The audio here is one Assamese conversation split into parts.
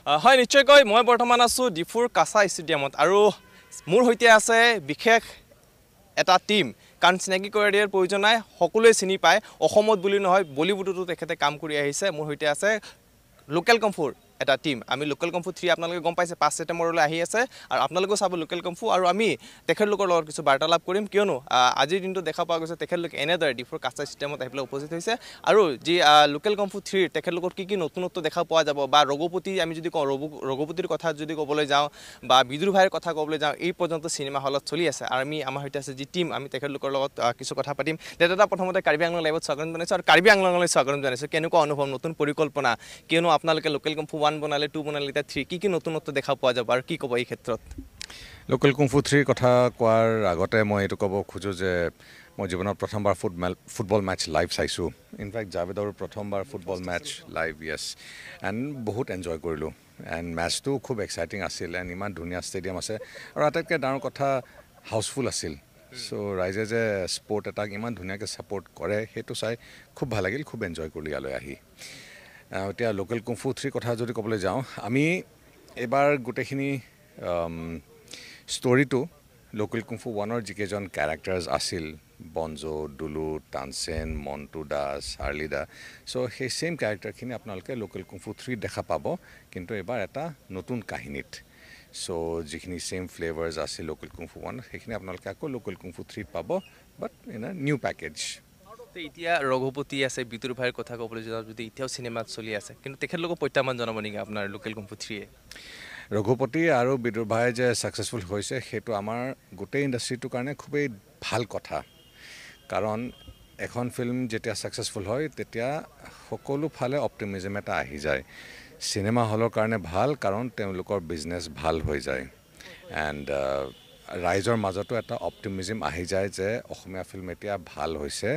হয়, নিশ্চয়কৈ মই বৰ্তমান আছোঁ ডিফুৰ কাছা ষ্টেডিয়ামত আৰু মোৰ সৈতে আছে বিশেষ এটা টীম। কাৰণ চিনাকি কৰি দিয়াৰ প্ৰয়োজন নাই, সকলোৱে চিনি পায়, অসমত বুলি নহয় বলিউডতো তেখেতে কাম কৰি আহিছে। মোৰ সৈতে আছে লোকেল কম্ফুৰ এটা টীম। আমি লোকেল কম্ফু 3 আপোনালোকে গম পাইছে 5 ছেপ্টেম্বৰলৈ আহি আছে আৰু আপোনালোকেও চাব লোকেল কম্ফু। আৰু আমি তেখেতলোকৰ লগত কিছু বাৰ্তালাপ কৰিম, কিয়নো আজিৰ দিনটো দেখা পোৱা গৈছে তেখেতলোকে এনেদৰে ডিফুৰ কাছা ষ্টেডিয়ামত আহি পেলাই উপস্থিত হৈছে। আৰু যি লোকেল কম্ফু 3 তেখেতলোকৰ কি কি নতুনত্ব দেখা পোৱা যাব বা ৰঘুপতি আমি যদি কওঁ, ৰঘুপতিৰ কথা যদি ক'বলৈ যাওঁ বা বিদুৰ ভাইৰ কথা ক'বলৈ যাওঁ, এই পৰ্যন্ত চিনেমা হলত চলি আছে। আৰু আমি আমাৰ সৈতে আছে যি টীম, আমি তেখেতলোকৰ লগত কিছু কথা পাতিম। দাদা, প্ৰথমতে কাৰ্বি আংলং লাইভত স্বাগতম জনাইছোঁ আৰু কাৰ্বি আংলঙলৈ স্বাগতম জনাইছোঁ। কেনেকুৱা অনুভৱ, নতুন পৰিকল্পনা, কিয়নো আপোনালোকে লোকেল কম্ফু 1 বনালে, 2 বনালে, এতিয়া 3, কি কি নতুনত্ব দেখা পোৱা যাব আৰু কি ক'ব এই ক্ষেত্ৰত? লোকেল কুংফু 3ৰ কথা কোৱাৰ আগতে মই এইটো ক'ব খোজোঁ যে মই জীৱনত প্ৰথমবাৰ ফুটবল মেটচ লাইভ চাইছোঁ। ইনফেক্ট জাভেদৰ প্ৰথমবাৰ football match live, yes, and বহুত এনজয় কৰিলোঁ। এণ্ড মেটচটো খুব এক্সাইটিং আছিল এণ্ড ইমান ধুনীয়া ষ্টেডিয়াম আছে আৰু আটাইতকৈ ডাঙৰ কথা হাউচফুল আছিল। চ' ৰাইজে যে স্পৰ্ট এটাক ইমান ধুনীয়াকৈ ছাপৰ্ট কৰে সেইটো চাই খুব ভাল লাগিল, খুব এনজয় কৰিলোঁ ইয়ালৈ আহি। এতিয়া লোকেল কুংফু 3 কথা যদি ক'বলৈ যাওঁ, আমি এইবাৰ গোটেইখিনি ষ্টৰিটো লোকেল কুংফু 1ৰ যিকেইজন কেৰেক্টাৰ্ছ আছিল, বঞ্জো, দুলু, তানচেন, মণ্টু দাস, চাৰ্লি দা, চ' সেই ছেইম কেৰেক্টাৰখিনি আপোনালোকে লোকেল কুংফু 3ত দেখা পাব, কিন্তু এইবাৰ এটা নতুন কাহিনীত। চ' যিখিনি ছেইম ফ্লেভাৰ্ছ আছিল লোকেল কুংফু 1, সেইখিনি আপোনালোকে আকৌ লোকেল কুংফু 3ত পাব, but in a new package. এতিয়া ৰঘুপতি আছে, বিদুৰ ভাইৰ কথা ক'বলৈ যাওঁ যদি এতিয়াও চিনেমাত চলি আছে, কিন্তু তেখেতলোকক প্ৰত্যাহ্বান জনাব নেকি আপোনাৰ লোকেল কুংফু 3য়ে? ৰঘুপতি আৰু বিদুৰ ভাই যে ছাকচেছফুল হৈছে সেইটো আমাৰ গোটেই ইণ্ডাষ্ট্ৰিটোৰ কাৰণে খুবেই ভাল কথা। কাৰণ এখন ফিল্ম যেতিয়া ছাকচেছফুল হয় তেতিয়া সকলো ফালে অপ্টিমিজম এটা আহি যায়। চিনেমা হলৰ কাৰণে ভাল, কাৰণ তেওঁলোকৰ বিজনেছ ভাল হৈ যায় এণ্ড ৰাইজৰ মাজতো এটা অপ্টিমিজম আহি যায় যে অসমীয়া ফিল্ম এতিয়া ভাল হৈছে,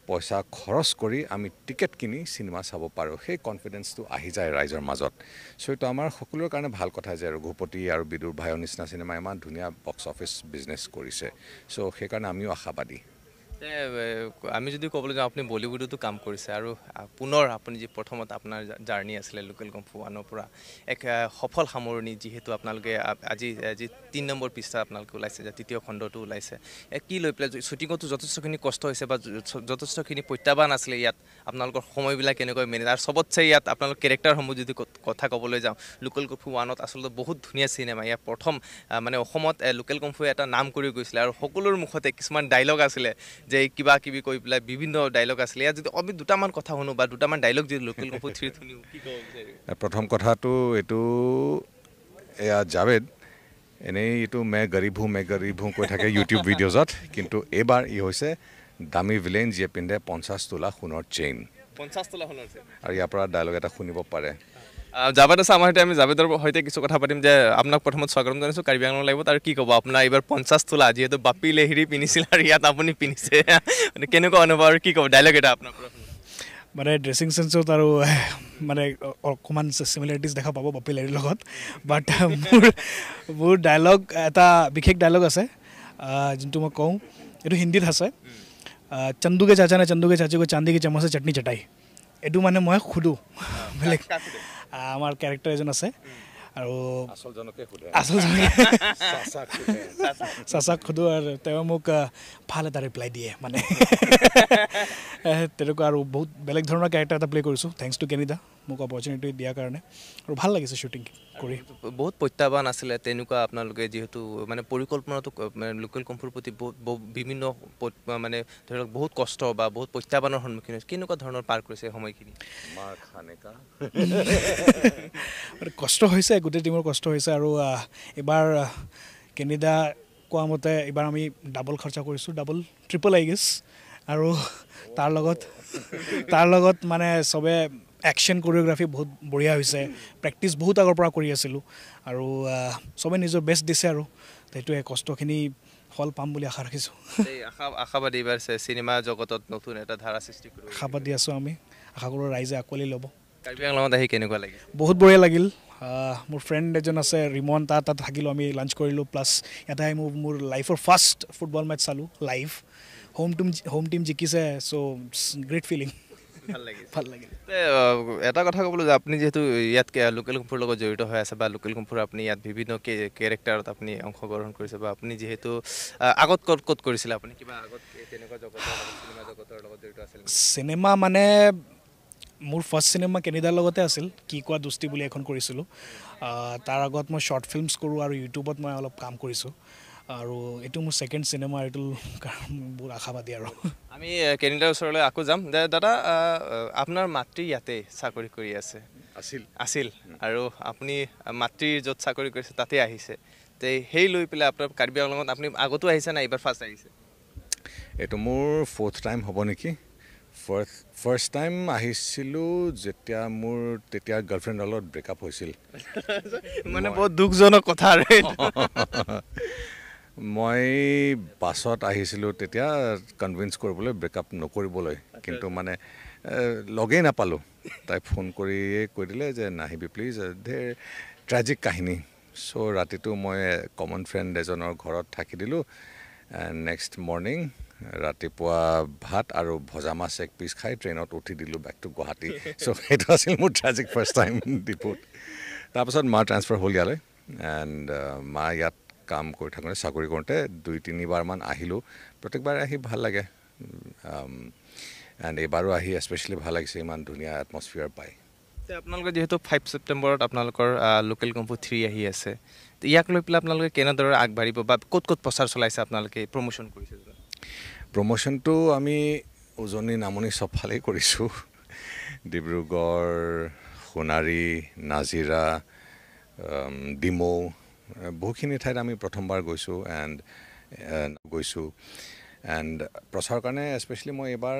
পইচা খৰচ কৰি আমি টিকেট কিনি চিনেমা চাব পাৰোঁ, সেই কনফিডেঞ্চটো আহি যায় ৰাইজৰ মাজত। চ' এইটো আমাৰ সকলোৰে কাৰণে ভাল কথা যে ৰঘুপতি আৰু বিদুৰ ভাইৰ নিচিনা চিনেমা ইমান ধুনীয়া বক্স অফিচ বিজনেছ কৰিছে। চ' সেইকাৰণে আমিও আশাবাদী। আমি যদি ক'বলৈ যাওঁ, আপুনি বলিউডতো কাম কৰিছে আৰু পুনৰ আপুনি যি প্ৰথমত আপোনাৰ জাৰ্ণি আছিলে লোকেল কম্ফু 1ৰ পৰা এক সফল সামৰণি, যিহেতু আপোনালোকে আজি যি 3 নম্বৰ পৃষ্ঠা আপোনালোকে ওলাইছে, যে তৃতীয় খণ্ডটো ওলাইছে, কি লৈ পেলাই শ্বুটিঙতো যথেষ্টখিনি কষ্ট হৈছে বা যথেষ্টখিনি প্ৰত্যাহ্বান আছিলে, ইয়াত আপোনালোকৰ সময়বিলাক কেনেকৈ মেনেজ, আৰু চবতছে ইয়াত আপোনালোকৰ কেৰেক্টাৰসমূহ যদি কথা ক'বলৈ যাওঁ, লোকেল কম্ফু 1ত আচলতে বহুত ধুনীয়া চিনেমা, ইয়াৰ প্ৰথম মানে অসমত লোকেল কম্ফুৱে এটা নাম কৰি গৈছিলে আৰু সকলোৰে মুখতে কিছুমান ডাইলগ আছিলে যে কিবা কিবি কৈ পেলাই বিভিন্ন ডাইলগ আছিলে। ইয়াত যদি আমি দুটামান কথা শুনো বা দুটামান ডাইলগ যদি লোকেল কম্ফু 3 শুনো, কি ক'ব বিচাৰিব? প্ৰথম কথাটো এইটো, এয়া জাভেদ এনেই এইটো মে গৰীব হুঁ মে গৰীব হুঁ কৈ থাকে ইউটিউব ভিডিঅ'জত, কিন্তু এইবাৰ ই হৈছে দামী ভিলেইন যিয়ে পিন্ধে 50 তোলা সোণৰ চেইন। 50 তোলা সোণৰ চেইন। আৰু ইয়াৰ পৰা ডাইলগ এটা শুনিব পাৰে। জাভেদ আছে আমাৰ সৈতে, আমি জাভেদৰ সৈতে কিছু কথা পাতিম। যে আপোনাক প্ৰথমত স্বাগতম জনাইছোঁ কাৰ্বি আংলং লাইভত। আৰু কি ক'ব আপোনাৰ এইবাৰ 50 তোলা যিহেতু বাপি লেহিৰি পিন্ধিছিল আৰু ইয়াত আপুনি পিন্ধিছে, মানে কেনেকুৱা অনুভৱ আৰু কি ক'ব ডাইলগ এটা আপোনাৰ পৰা? মানে ড্ৰেছিং চেন্সত আৰু মানে অকণমান চিমিলাৰিটিজ দেখা পাব বাপি লেহিৰিৰ লগত, বাট মোৰ ডাইলগ এটা বিশেষ ডাইলগ আছে যোনটো মই কওঁ, এইটো হিন্দীত আছে, চন্দুকে চাচা নে চন্দুকে চাচি কো চান্দি কি চামচে চাটনি চটাই। এইটো মানে মই সোধোঁ, বেলেগ আমাৰ কেৰেক্টাৰ এজন আছে আৰু আচলজনকে চাচাক সোধোঁ আৰু তেওঁ মোক ভাল এটা ৰিপ্লাই দিয়ে, মানে তেনেকুৱা। আৰু বহুত বেলেগ ধৰণৰ কেৰেক্টাৰ এটা প্লে কৰিছোঁ, thanks two কেনিদা মোক অপৰচুনিটি দিয়াৰ কাৰণে, আৰু ভাল লাগিছে শ্বুটিং কৰি। বহুত প্ৰত্যাহ্বান আছিলে তেনেকুৱা, আপোনালোকে যিহেতু মানে পৰিকল্পনাটো মানে লোকেল কম্ফুৰ প্ৰতি বহুত বিভিন্ন মানে ধৰি লওক বহুত কষ্ট বা বহুত প্ৰত্যাহ্বানৰ সন্মুখীন হৈছে, কেনেকুৱা ধৰণৰ পাৰ কৰিছে সময়খিনি? কষ্ট হৈছে, গোটেই টীমৰ কষ্ট হৈছে। আৰু এইবাৰ কেনিদা কোৱা মতে এইবাৰ আমি ডাবল খৰচা কৰিছোঁ, ডাবল ট্ৰিপল I guess. আৰু তাৰ লগত মানে চবে একশ্যন কৰিঅ'গ্ৰাফী বহুত বঢ়িয়া হৈছে, প্ৰেক্টিচ বহুত আগৰ পৰা কৰি আছিলোঁ আৰু চবে নিজৰ বেষ্ট দিছে আৰু সেইটোৱে কষ্টখিনি ফল পাম বুলি আশা ৰাখিছোঁ। আশাবাদী এইবাৰ চিনেমা জগতত নতুন এটা ধাৰা সৃষ্টি কৰিব। আশাবাদী আছোঁ আমি, আশা কৰোঁ ৰাইজে আঁকোৱালি ল'ব। কাৰ্বি আংলঙত আহি কেনেকুৱা লাগিল? বহুত বঢ়িয়া লাগিল। মোৰ ফ্ৰেণ্ড এজন আছে ৰিমন, তাত থাকিলোঁ আমি, লাঞ্চ কৰিলোঁ, প্লাছ ইয়াতে আহি মোৰ লাইফৰ ফাৰ্ষ্ট ফুটবল মেটচ চালোঁ লাইভ, হোম টিম জিকিছে, চ' গ্ৰেট ফিলিং। ভাল লাগিল। এটা কথা ক'বলৈ যে আপুনি যিহেতু ইয়াত লোকেল কুম্ফুৰ লগত জড়িত হৈ আছে বা লোকেল কুম্ফুৰ আপুনি ইয়াত বিভিন্ন কেৰেক্টাৰত আপুনি অংশগ্ৰহণ কৰিছে বা আপুনি যিহেতু আগত ক'ত ক'ত কৰিছিলে, আপুনি কিবা আগত তেনেকুৱা জগতৰ চিনেমা জগতৰ লগত জড়িত আছিল? চিনেমা মানে মোৰ ফাৰ্ষ্ট চিনেমা কেনিদাৰ লগতে আছিল, কি কোৱা দোস্তি বুলি এখন কৰিছিলোঁ। তাৰ আগত মই শ্বৰ্ট ফিল্মছ কৰোঁ আৰু ইউটিউবত মই অলপ কাম কৰিছোঁ, আৰু এইটো মোৰ ছেকেণ্ড চিনেমা, এইটো বহুত আশাবাদী। আৰু আমি কেনিদাৰ ওচৰলৈ আকৌ যাম। দাদা, আপোনাৰ মাতৃ ইয়াতে চাকৰি কৰি আছে আছিল আৰু আপুনি মাতৃ য'ত চাকৰি কৰিছে তাতে আহিছে, তে সেই লৈ পেলাই আপোনাৰ কাৰ্বি আংলঙত আপুনি আগতো আহিছে নাই, এইবাৰ ফাৰ্ষ্ট আহিছে? এইটো মোৰ ফ'ৰ্থ টাইম হ'ব নেকি। ফাৰ্ষ্ট টাইম আহিছিলোঁ যেতিয়া মোৰ তেতিয়া গাৰ্লফ্ৰেণ্ডৰ লগত ব্ৰেকআপ হৈছিল, মানে বহুত দুখজনক কথা। আৰু মই বাছত আহিছিলোঁ তেতিয়া কনভিন্স কৰিবলৈ ব্ৰেকআপ নকৰিবলৈ, কিন্তু মানে লগেই নাপালোঁ। তাই ফোন কৰিয়ে কৈ দিলে যে নাহিবি প্লিজ, ধেৰ ট্ৰেজিক কাহিনী। চ' ৰাতিটো মই কমন ফ্ৰেণ্ড এজনৰ ঘৰত থাকি দিলোঁ। নেক্সট মৰ্ণিং ৰাতিপুৱা ভাত আৰু ভজা মাছ এক পিচ খাই ট্ৰেইনত উঠি দিলোঁ বেক টু গুৱাহাটী। চ' সেইটো আছিল মোৰ ট্ৰেজিক ফাৰ্ষ্ট টাইম ডিপুত। তাৰপাছত মা ট্ৰান্সফাৰ হ'ল ইয়ালৈ, এণ্ড মা ইয়াত কাম কৰি থাকোঁতে চাকৰি কৰোঁতে 2-3 বাৰমান আহিলোঁ। প্ৰত্যেকবাৰে আহি ভাল লাগে, এণ্ড এইবাৰো আহি এস্পেচিয়েলি ভাল লাগিছে, ইমান ধুনীয়া এটমছফিয়াৰ পায়। আপোনালোকে যিহেতু 5 ছেপ্টেম্বৰত আপোনালোকৰ লোকেল কুম্ফু 3 আহি আছে, ইয়াক লৈ পেলাই আপোনালোকে কেনেদৰে আগবাঢ়িব বা ক'ত ক'ত প্ৰচাৰ চলাইছে, আপোনালোকে প্ৰমোশ্যন কৰিছে? প্ৰমোশ্যনটো আমি উজনি নামনি চবফালেই কৰিছোঁ, ডিব্ৰুগড়, সোণাৰী, নাজিৰা, ডিমৌ, বহুখিনি ঠাইত আমি প্ৰথমবাৰ গৈছোঁ এণ্ড গৈছোঁ। এণ্ড প্ৰচাৰৰ কাৰণে এস্পেচিয়েলি মই এইবাৰ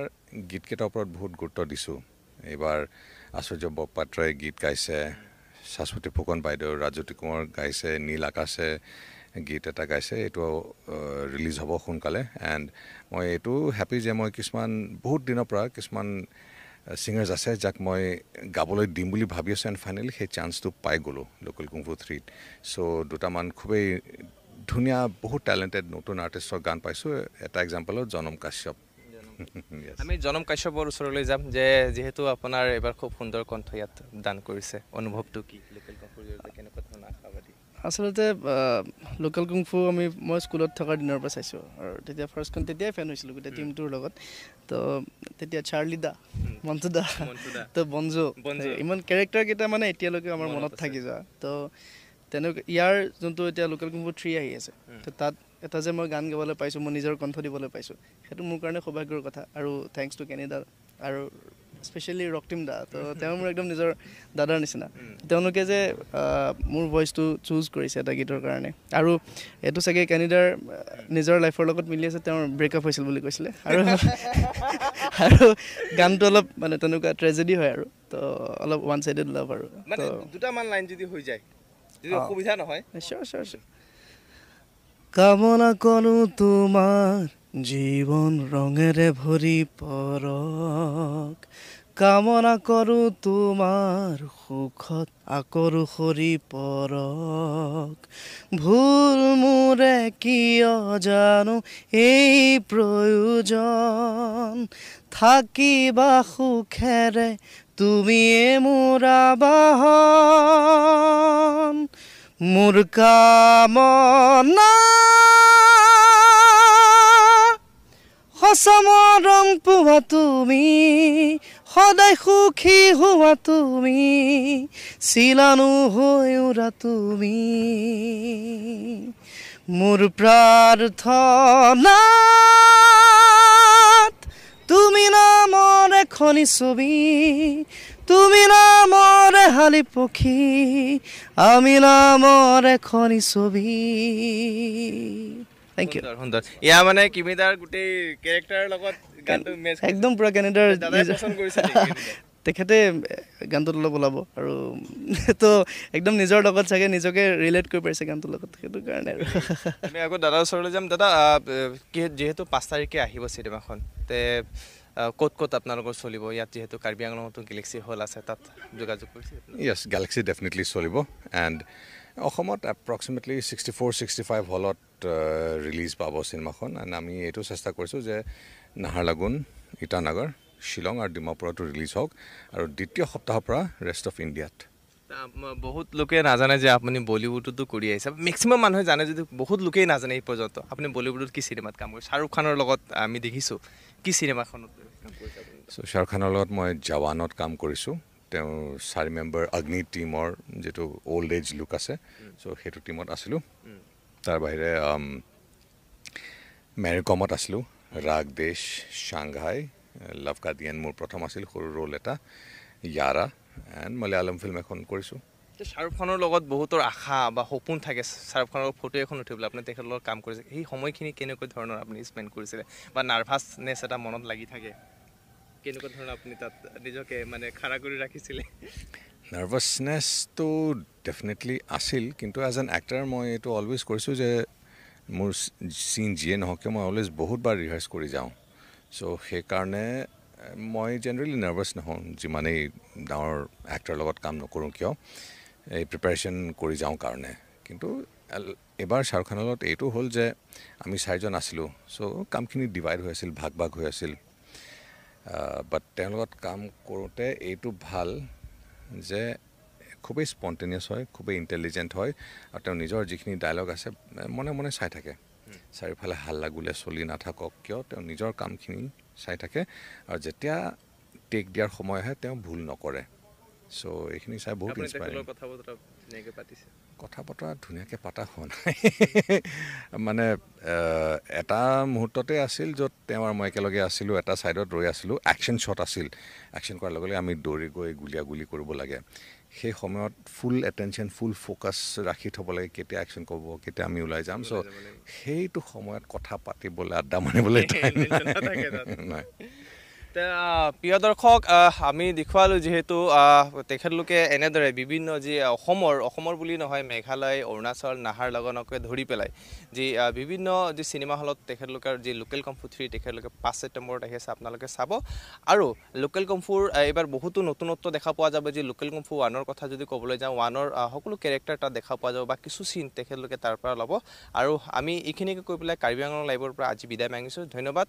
গীতকেইটাৰ ওপৰত বহুত গুৰুত্ব দিছোঁ। এইবাৰ আচুৰ্য বৰপাত্ৰই গীত গাইছে, শাশ্বতী ফুকন বাইদেউ, ৰাজজ্যোতি কোঁৱৰ গাইছে, নীল আকাশে গীত এটা গাইছে, এইটো ৰিলিজ হ'ব সোনকালে। এণ্ড মই এইটো হেপী যে মই কিছুমান বহুত দিনৰ পৰা কিছুমান ছিংগাৰ্ছ আছে যাক মই গাবলৈ দিম বুলি ভাবি আছোঁ, এণ্ড ফাইনেলি সেই চান্সটো পাই গ'লোঁ লোকেল কুম্ফু 3ত। চ' দুটামান খুবেই ধুনীয়া বহুত টেলেণ্টেড নতুন আৰ্টিষ্টৰ গান পাইছোঁ। এটা এক্সাম্পলত জনম কাশ্যপ। আমি জনম কাশ্যপৰ ওচৰলৈ যাম যে যিহেতু আপোনাৰ এইবাৰ খুব সুন্দৰ কণ্ঠ ইয়াত দান কৰিছে, অনুভৱটো কি লোকেল কুম্ফুৰ জৰিয়তে, কেনেকুৱা ধৰণৰ আশাবাদী? আচলতে লোকেল কুম্ফু মই স্কুলত থকাৰ দিনৰ পৰা চাইছোঁ, আৰু তেতিয়া ফাৰ্ষ্টখন তেতিয়াই ফেন হৈছিলোঁ গোটেই টিমটোৰ লগত। তো তেতিয়া চাৰ্লি দা, মণ্টু দা, তো বঞ্জু, ইমান কেৰেক্টাৰকেইটা মানে এতিয়ালৈকে আমাৰ মনত থাকি যোৱা। তো তেনেকুৱা ইয়াৰ যোনটো এতিয়া লোকেল কুম্ফু 3 আহি আছে, তো তাত এটা যে মই গান গাবলৈ পাইছোঁ, মই নিজৰ কণ্ঠ দিবলৈ পাইছোঁ, সেইটো মোৰ কাৰণে সৌভাগ্যৰ কথা। আৰু thanks two কেনিদা আৰু স্পেচিয়েলি ৰক্তিম দা, তো তেওঁ মোৰ একদম নিজৰ দাদাৰ নিচিনা। তেওঁলোকে যে মোৰ ভইচটো চুজ কৰিছে এটা গীতৰ কাৰণে, আৰু এইটো চাগে কেনিদাৰ নিজৰ লাইফৰ লগত মিলি আছে, তেওঁৰ ব্ৰেকআপ হৈছিল বুলি কৈছিলে, আৰু আৰু গানটো অলপ মানে তেনেকুৱা ট্ৰেজেডি হয়, আৰু তো অলপ ওৱান চাইডেড লাভ। আৰু দুটামান লাইন যদি হৈ যায়, যদি অসুবিধা নহয়? চিয়'ৰ চিয়'ৰ চিয়'ৰ। কামনা কৰোঁ তোমাৰ জীৱন ৰঙেৰে ভৰি পৰক, কামনা কৰোঁ তোমাৰ সুখত আকৰো সৰি পৰক, ভুল মোৰে কিয় জানো এই প্ৰয়োজন, থাকিবা সুখেৰে তুমিয়ে মোৰ আবাহন, মোৰ কামনা সঁচা মৰম পোৱা তুমি, সদায় সুখী হোৱা তুমি, চিলানো হৈ উৰা তুমি, মোৰ প্ৰাৰ্থনা তুমি নামৰ এখনি ছবি, তুমি নামৰ এহালি পক্ষী, আমি নামৰ এখনি ছবি। Thank U. সুন্দৰ। ইয়া মানে কিমিদাৰ গোটেই কেৰেক্টাৰৰ লগত গানটো মেচ একদম পুৰা কেনেডাৰ দাদাই পচন্দ কৰিছে নেকি? তেখেতে গানটোত অলপ ওলাব আৰু তো একদম নিজৰ লগত চাগে নিজকে ৰিলেট কৰিব পাৰিছে গানটোৰ লগত, সেইটো কাৰণে। আৰু আমি আকৌ দাদাৰ ওচৰলৈ যাম। দাদা, যিহেতু 5 তাৰিখে আহিব চিনেমাখন, তে ক'ত ক'ত আপোনালোকৰ চলিব? ইয়াত যিহেতু কাৰ্বি আংলঙতো গেলেক্সি হল আছে, তাত যোগাযোগ কৰিছে? য়েছ, গেলেক্সি ডেফিনেটলি চলিব, এণ্ড অসমত এপ্ৰক্সিমেটলি 64-65 হলত ৰিলিজ পাব চিনেমাখন। এণ্ড আমি এইটো চেষ্টা কৰিছোঁ যে নাহাৰলাগুন, ইটানগৰ, শ্বিলং আৰু ডিমাপুৰতো ৰিলিজ হওক আৰু দ্বিতীয় সপ্তাহৰ পৰা ৰেষ্ট অফ ইণ্ডিয়াত। বহুত লোকে নাজানে যে আপুনি বলিউডতো কৰি আহিছে, মেক্সিমাম মানুহে জানে যদিও বহুত লোকেই নাজানে এই পৰ্যন্ত আপুনি বলিউডত কি চিনেমাত কাম কৰিছে। শ্বাহৰুখ খানৰ লগত আমি দেখিছোঁ, কি চিনেমাখনত কাম কৰিছে আপুনি? চ' শ্বাহৰুখ খানৰ লগত মই জৱানত কাম কৰিছোঁ। তেওঁৰ 4 মেম্বাৰ অগ্নি টীমৰ যিটো অল্ড এজ লুক আছে, চ' সেইটো টীমত আছিলোঁ। তাৰ বাহিৰে মেৰিকমত আছিলোঁ, ৰাগ দেশ, সাংঘাই, লাভ কা দিয়ান মোৰ প্ৰথম আছিল সৰু ৰোল এটা, য়াৰা এণ্ড মালয়ালম ফিল্ম এখন কৰিছোঁ। শ্বাহৰুখ খানৰ লগত বহুতৰ আশা বা সপোন থাকে, শ্বাহৰুখ খানৰ ফটো এখন উঠিবলৈ আপুনি তেখেতৰ লগত কাম কৰিছে, সেই সময়খিনি কেনেকুৱা ধৰণৰ আপুনি স্পেণ্ড কৰিছিলে বা নাৰ্ভাছনেছ এটা মনত লাগি থাকে, কেনেকুৱা ধৰণৰ আপুনি তাত নিজকে মানে খাৰা কৰি ৰাখিছিলে? নাৰ্ভাছনেছটো ডেফিনেটলি আছিল, কিন্তু এজ এন এক্টৰ মই এইটো অলৱেজ কৰিছোঁ যে মোৰ চিন যিয়ে নহওক কিয় মই অলৱেজ বহুতবাৰ ৰিহাৰ্চ কৰি যাওঁ। চ' সেইকাৰণে মই জেনেৰেলি নাৰ্ভাছ নহওঁ, যিমানেই ডাঙৰ এক্টৰৰ লগত কাম নকৰোঁ কিয়, এই প্ৰিপেৰেশ্যন কৰি যাওঁ কাৰণে। কিন্তু এইবাৰ শ্বাহৰুখ খানৰ লগত এইটো হ'ল যে আমি 4জন আছিলোঁ, চ' কামখিনি ডিভাইড হৈ আছিল, ভাগ ভাগ হৈ আছিল। বাট তেওঁৰ লগত কাম কৰোঁতে এইটো ভাল যে খুবেই স্পণ্টেনিয়াছ হয়, খুবেই ইণ্টেলিজেণ্ট হয় আৰু তেওঁ নিজৰ যিখিনি ডায়লগ আছে মনে মনে চাই থাকে, চাৰিওফালে হাল্লা গোলে চলি নাথাকক কিয় তেওঁ নিজৰ কামখিনি চাই থাকে আৰু যেতিয়া টেক দিয়াৰ সময় আহে তেওঁ ভুল নকৰে। চ' এইখিনি চাই বহুত ইনস্পায়াৰিং। কথা বতৰা ধুনীয়াকৈ পতা হোৱা নাই, মানে এটা মুহূৰ্ততে আছিল য'ত তেওঁ আৰু মই একেলগে আছিলোঁ, এটা ছাইডত ৰৈ আছিলোঁ, একশ্যন শ্বট আছিল, একশ্যন কৰাৰ লগে লগে আমি দৌৰি গৈ গুলীয়াগুলি কৰিব লাগে। সেই সময়ত ফুল এটেনশ্যন, ফুল ফ'কাছ ৰাখি থ'ব লাগে, কেতিয়া একশ্যন ক'ব, কেতিয়া আমি ওলাই যাম। চ' সেইটো সময়ত কথা পাতিবলৈ, আড্ডা মাৰিবলৈ টাইম নাই। প্ৰিয় দৰ্শক, আমি দেখুৱালোঁ যিহেতু তেখেতলোকে এনেদৰে বিভিন্ন যি অসমৰ বুলি নহয়, মেঘালয়, অৰুণাচল, নাহাৰলগনকে ধৰি পেলাই যি বিভিন্ন যি চিনেমা হলত তেখেতলোকৰ যি লোকেল কম্ফু 3 তেখেতলোকে 5 ছেপ্টেম্বৰত আহি আছে, আপোনালোকে চাব। আৰু লোকেল কম্ফুৰ এইবাৰ বহুতো নতুনত্ব দেখা পোৱা যাব। যি লোকেল কম্ফু 1ৰ কথা যদি ক'বলৈ যাওঁ, 1ৰ সকলো কেৰেক্টাৰ তাত দেখা পোৱা যাব বা কিছু চিন তেখেতলোকে তাৰ পৰা ল'ব। আৰু আমি এইখিনিকে কৈ পেলাই কাৰ্বি আংলং লাইভৰ পৰা আজি বিদায় মাগিছোঁ। ধন্যবাদ।